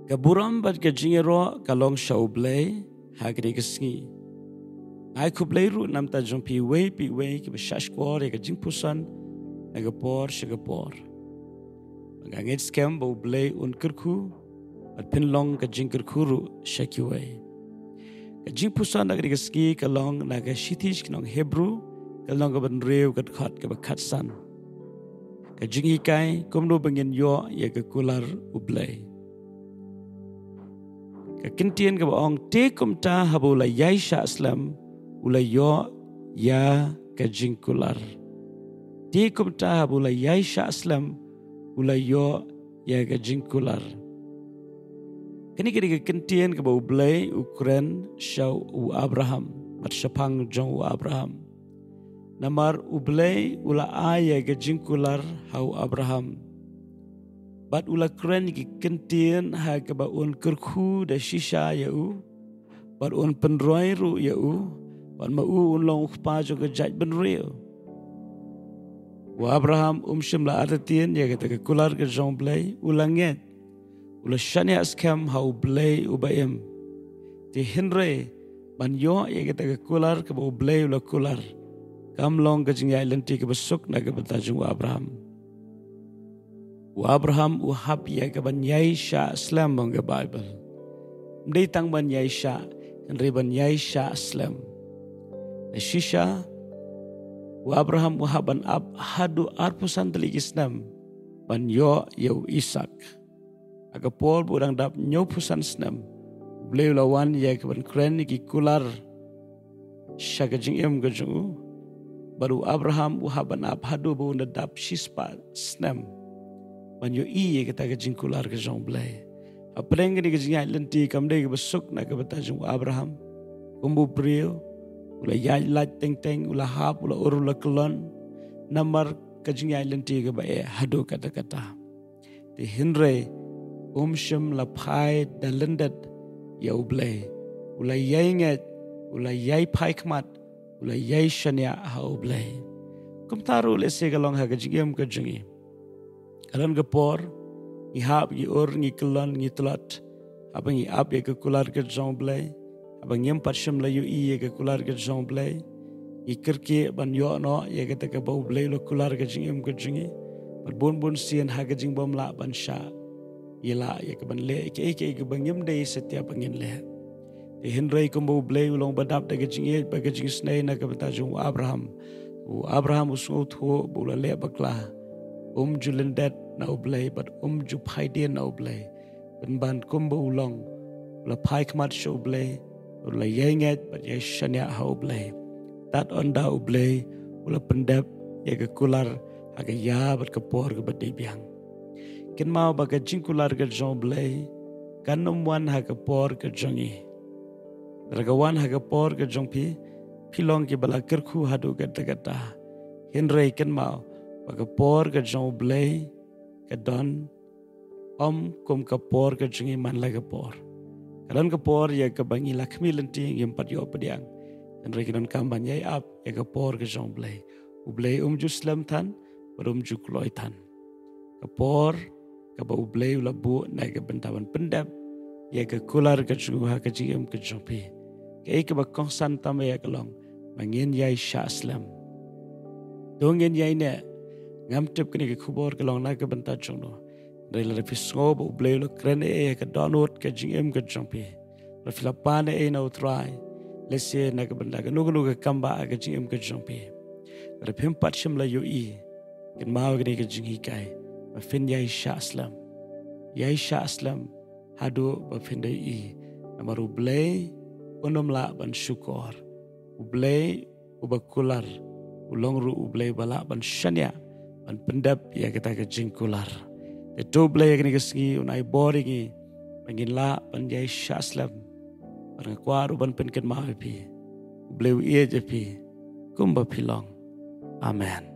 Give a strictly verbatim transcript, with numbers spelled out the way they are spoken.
Ka burom bad ka jingïaroh ka long sha U Blei ha kane ka sngi. Nga ai khublei ruh namar jong phi uwei pa uwei kiba shah shkor ïa ka jingpuson na ka por sha ka por. Nga ngeit skhem ba U Blei un kyrkhu bad pynlong ka jingkyrkhu ruh sha kiwei. Ka jingpuson na kane ka sngi ka long na ka shithi sha ki nong Hebru, ka lynnong kaba hynriew, ka dkhot kaba khatsan. Ka jinghikai: kumno ba ngin ïoh ïa ka kular U Blei. Ka kyntien kaba ong: Te kumta haba u la ïai shah slem, u la ïoh ïa ka jingkular. Te kumta haba u la ïai shah slem, u la ïoh ïa ka jingkular. Kane ka dei ka kyntien kaba U Blei u kren sha u Abraham bad shaphang jong u Abraham. Namar U Blei u la ai ïa ka jingkular ha u Abraham. Bad u la kren ïa ki kyntien ha kaba un kyrkhu da shisha ïa u, bad un pynroi ruh ïa u, bad ma u un long u kpa jong ka jaitbynriew. U Abraham um shym la artatien ïa kata ka kular ka jong U Blei, u la ngeit, u la shaniah skhem ha U Blei uba im. Te hynrei ban ïoh ïa kata ka kular kaba U Blei u la kular, kam long ka jingïaid lynti kaba suk na ka bynta jong u Abraham. U Abraham u hap ïa ka ban ïai shah slem, ong ka Baibl. Ym dei tang ban ïai shah, hynrei ban ïai shah slem. Da shisha, u Abraham u hap ban ap haduh arphew san tylli ki snem ban ïoh ïa u Isak. Ha ka por ba u dang dap hynñiewphew san snem, U Blei u la wan ïa ka ban kren ïa ki kular sha ka jingim ka jong u. Bad u Abraham u hap ban ap haduh ba un da dap shispah snem ban ïohi ïa kata ka jingkular ka jong U Blei. Hapdeng kane ka jingïaid lynti kam dei kaba suk na ka bynta jong u Abraham. Kum u briew, u la ïaid lait teng teng, u la hap, u la ur, u la kyllon. Namar ka jingïaid lynti kaba eh haduh katta katta. Te hynrei um shym la phai da lyndet ïa U Blei. U la ïai ngeit, u la ïai phai khmat, u la ïai shaniah ha U Blei. Kumta ruh lehse ka long ha ka jingim ka jong ngi. Ka don ka por ngi hap, ngi ur, ngi kyllon, ngi tlot, haba ngi ap ïa ka kular ka jong U Blei, haba ngim pat shym la ïohi ïa ka kular ka jong U Blei. Ngi kyrkieh ban ïoh noh ïa kata kaba U Blei u la kular ka jingim ka jong ngi. Bad bun bun sien ha ka jingbym lah ban shah, ngi lah ïa ka ban leh kaei kaei kaba ngim dei satia ba ngin leh. Te hynrei kumba U Blei u long ba dap da ka jingïeit bad ka jingisynei na ka bynta jong u Abraham. U Abraham u sngewthuh ba u la leh bakla. Um ju lyndet na U Blei bad um ju phaidien na U Blei. Pynban kumba u long, u la phai khmat sha U Blei, u la ïai ngeit bad ïai shaniah ha U Blei. Tad ynda U Blei u la pyndep ïa ka kular ha ka ïa bad ka por kaba dei biang. Kynmaw ba ka jingkular ka jong U Blei kan ym wan ha ka por ka jong ngi. Lada ka wan ha ka por ka jong phi, phi long kiba la kyrkhu haduh katta katta. Hynrei kynmaw ba ka por ka jong U Blei ka don ym kum ka por ka jong ngi man la ka por. Ka don ka por ïa kaba ngi la khmih lynti, ngim pat ïoh pdiang. Hynrei ka donkam ban ïai ap ïa ka por ka jong U Blei. U Blei um ju slem than bad um ju kloi than. Ka por kaba U Blei u la buh na ka bynta ban pyndep ïa ka kular ka jong u ha ka jingim ka jong phi. Kaei kaba kongsan tam ïa ka long ba ngin ïai shah slem. To ngin ïai neh, ngam tip kane ka khubor ka long na ka bynta jong no. Hynrei lada phi sngew ba U Blei u la kren ei ei ha ka dohnud ka jingim ka jong phi, lada phi la pan ei ei na U Trai, lehse na ka bynta kano kano ka kam ba ha ka jingim ka jong phi, lada phim pat shym la ïohi, kynmaw kane ka jinghikai ba phin ïai shah slem. Ïai shah slem haduh ba phin da ïohi. Namar U Blei un ym lah ban shukor. U Blei uba kular u long ruh U Blei ba lah ban shaniah, ban pyndep ïa kata ka jingkular. Te to U Blei ha kane ka sngi un ai bor ïa ngi ba ngin lah ban ïai shah slem. Bad nga kwah ruh ban pynkynmaw ïa phi, U Blei u ïeit ïa phi kumba phi long. Amen.